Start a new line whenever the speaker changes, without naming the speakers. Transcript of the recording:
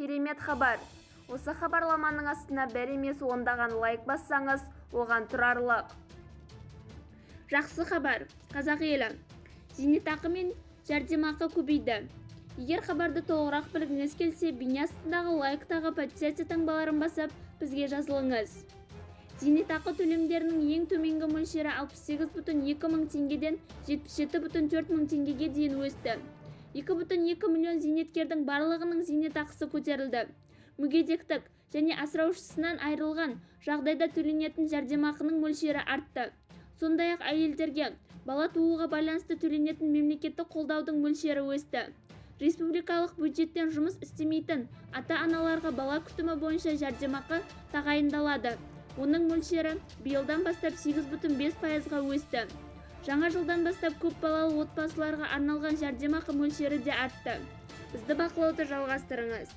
Керемет хабар! Осы хабарламаның астына бір емес, ондаған лайк бассаңыз, оған тұрарлық. Жақсы хабар, қазақ елі. Зейнетақы мен жәрдемақы көбейді. Егер хабарды толығырақ білгіңіз келсе, бейне астындағы лайктағы подписаться таңбаларын басып, бізге жазылыңыз. Зейнетақы төлемдерінің ең төменгі мөлшері 68,2 мың теңгеден 77,4 мың теңгеге дейін өсті. 2,2 миллион зейнеткердің барлығының зейнетақысы көтерілді. Мүгедектік және асыраушысынан айырылған жағдайда төленетін жәрдемақының мөлшері артты. Сондай-ақ әйелдерге бала тууға байланысты төленетін мемлекеттік қолдаудың мөлшері өсті. Республикалық бюджеттен жұмыс істемейтін ата-аналарға бала күтімі бойынша жәрдемақы тағайындалады. Оның мөлшері биылдан бастап 8,5%-ға өсті. Жаңа жылдан бастап көп балалы отбасыларға арналған жәрдемақы мөлшері де артты. Бізді бақылауды жалғастырыңыз.